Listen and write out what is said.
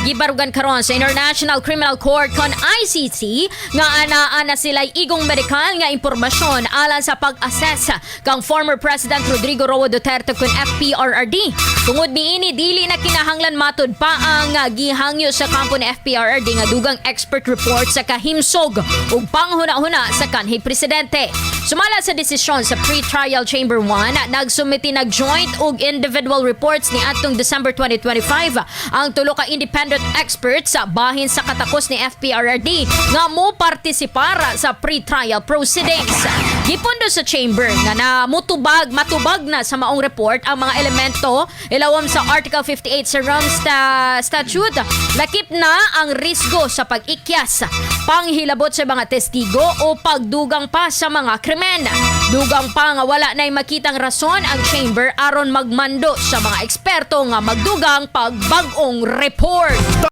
Gibarugan karon sa International Criminal Court kon ICC nga anaa na sila igong medikal nga impormasyon alang sa pag-assess kang former President Rodrigo Roa Duterte kon FPRRD. Tungod niini, dili na kinahanglan matud pa ang gihangyo sa kampo ni FPRRD nga dugang expert report sa kahimsog ug panghuna-huna sa kanhi presidente. Sumala sa desisyon sa Pre-Trial Chamber 1, nagsumiti nag joint ug individual reports ni atong December 2025 ang tulo ka independent experts sa bahin sa katakos ni FPRRD nga mo partisipar sa pre-trial proceedings. Gipundo sa chamber nga na mutubag matubag na sa maong report ang mga elemento ilawom sa Article 58 sa Rome Statute. Lakip na ang risgo sa pag-ikyas, panghilabot sa mga testigo o pagdugang pa sa mga krimen. Dugang pa nga wala na'y makitang rason ang chamber aron magmando sa mga eksperto nga magdugang pagbag-ong report.